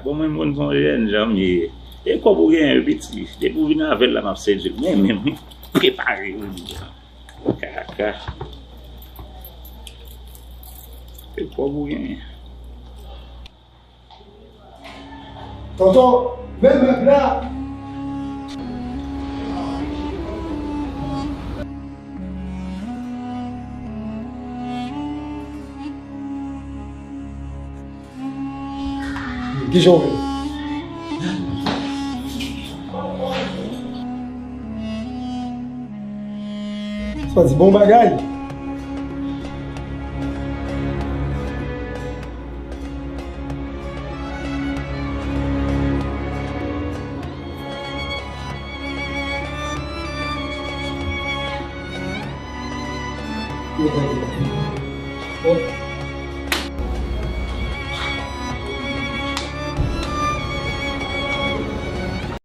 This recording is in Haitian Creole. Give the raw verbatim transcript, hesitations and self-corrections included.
Bon, mwen, m konn se yon jènjan m ye. E kòb ou genyen, wi, piti. Depi w vin avè l la, m ap sedui l. Men, men, men, prepare w. Kaka. E kòb ou genyen. Tonton, men mèb la. Kijan w ye? Sa di bon bagay.